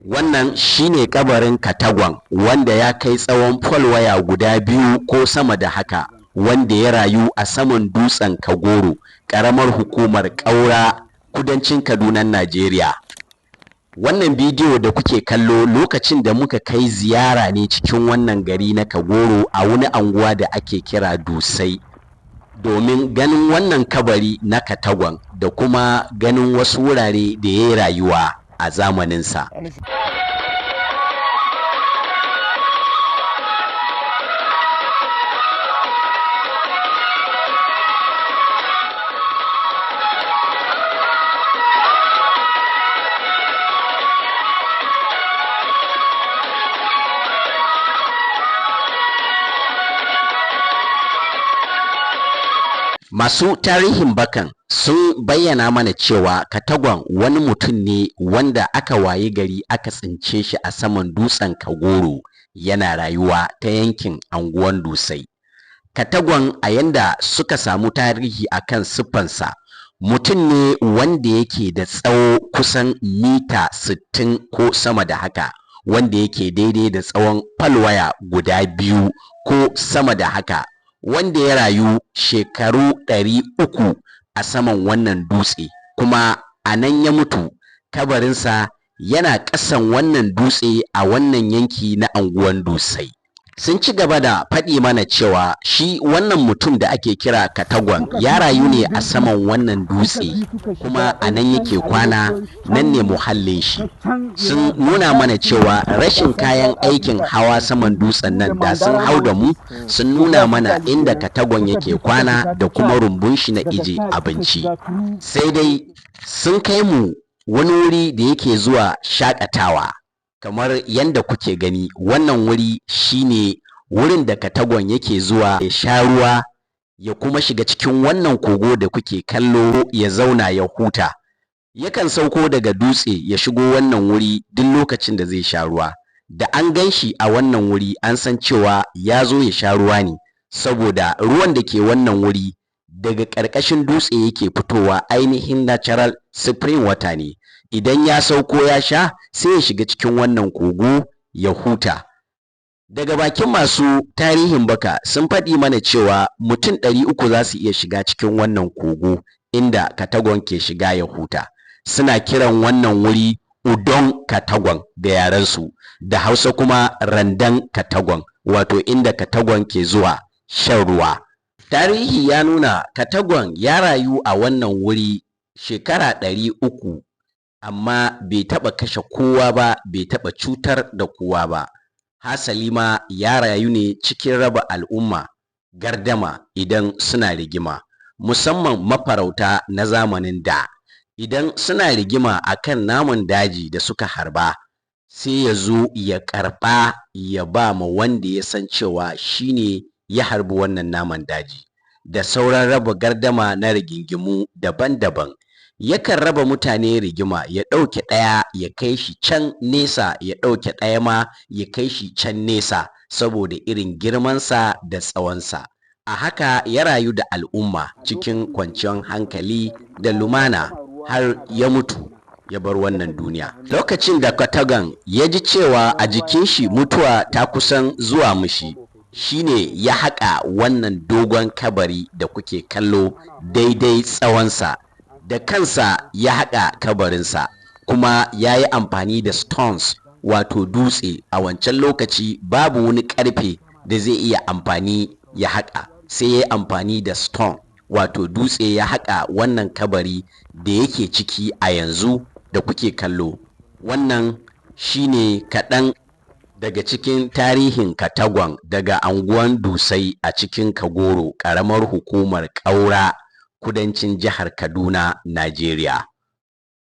Wannan shine kabarin Katagwan, wanda ya kai tsawon folwaya guda biyu ko sama da haka, wanda ya rayu a saman dutsen Kagoro, ƙaramar hukumar Ƙaura, kudancin Kaduna, Najeriya. Wannan bidiyo da kuke kallo, lokacin da muka kai ziyara ne cikin wannan gari na Kagoro, a wani anguwa da ake kira Dusai, domin ganin wannan kabari na Katagwan da kuma ganin wasu wurare da ya yi rayuwa a zamaninsa. Masu tarihin bakan sun bayyana mana cewa Katagwan wani mutum ne wanda aka wayi gari aka tsince shi a saman dutsen Kagoro yana rayuwa ta yankin anguwan Dusai. Katagwan, a yanda suka samu tarihi akan siffansa, mutum ne wanda yake da tsawo kusan mita 60 ko sama da haka, wanda yake daidai da tsawon falwaya guda biyu ko sama da haka, wanda ya rayu shekaru 300 a saman wannan dutse, kuma a nan ya mutu. Kabarinsa yana ƙasan wannan dutse a wannan yanki na anguwan Dusai. Sun ci gaba da faɗi mana cewa shi wannan mutum da ake kira Katagwan ya rayu ne a saman wannan dutse, kuma a nan yake kwana, nan ne muhallin shi. Sun nuna mana cewa rashin kayan aikin hawa saman dutsen nan, da sun hau da mu, sun nuna mana inda Katagwan yake kwana da kuma rumbun shi na ije abinci. Sai dai sun kai mu wani wuri da yake zuwa shakatawa. Kamar yadda kuke gani, wannan wuri shine wurin da Katagwan yake zuwa ya sha ruwa, ya kuma shiga cikin wannan kogo da kuke kallo, ya zauna ya huta. Yakan sauko daga dutse ya shigo wannan wuri duk lokacin da zai sha ruwa. Da an gan shi a wannan wuri, an san cewa ya zo ya sha ruwa ne, saboda ruwan da ke wannan wuri daga ƙarƙashin dutse yake fitowa, ainihin natural spring water ne. Idan ya sauko ya sha, sai ya shiga cikin wannan kogo ya huta. Daga bakin masu tarihin baka, sun faɗi mana cewa mutum 300 za su iya shiga cikin wannan kogo inda Katagwan ke shiga ya huta. Suna kiran wannan wuri Udon Katagwan da yarensu, da Hausa kuma Randan Katagwan, wato inda Katagwan ke zuwa shan ruwa. Tarihi ya nuna Katagwan ya rayu a wannan wuri shekara 300, amma bai taɓa kashe kowa ba, bai taɓa cutar da kowa ba. Hasali ma ya rayu ne cikin raba al'umma gardama idan suna rigima, musamman mafarauta na zamanin da. Idan suna rigima akan namun daji da suka harba, sai ya zo ya karɓa ya ba ma wanda ya san cewa shine ya harbi wannan naman daji. Da sauran raba gardama na rigingimu daban-daban. Yakan raba mutane rigima, ya ɗauke ɗaya ya kai shi can nesa, ya ɗauke ɗaya ma ya kai shi can nesa, saboda irin girmansa da tsawonsa. A haka ya rayu da al'umma cikin kwanciyar hankali da lumana har ya mutu ya bar wannan duniya. Lokacin da Katagan ya ji cewa a jikin shi mutuwa ta kusan zuwa mishi, shine ya haƙa wannan dogon kabari da kuke kallo daidai tsawonsa. Da kansa ya haƙa kabarinsa, kuma ya yi amfani da stones, wato dutse. A wancan lokaci babu wani ƙarfe da zai iya amfani ya haƙa, sai ya yi amfani da stone, wato dutse, ya haƙa wannan kabari da yake ciki a yanzu da kuke kallo. Wannan shine kaɗan daga cikin tarihin Katagwan daga anguwan Dusai a cikin Kagoro, ƙaramar hukumar Ƙaura, kudancin jihar Kaduna, Najeriya.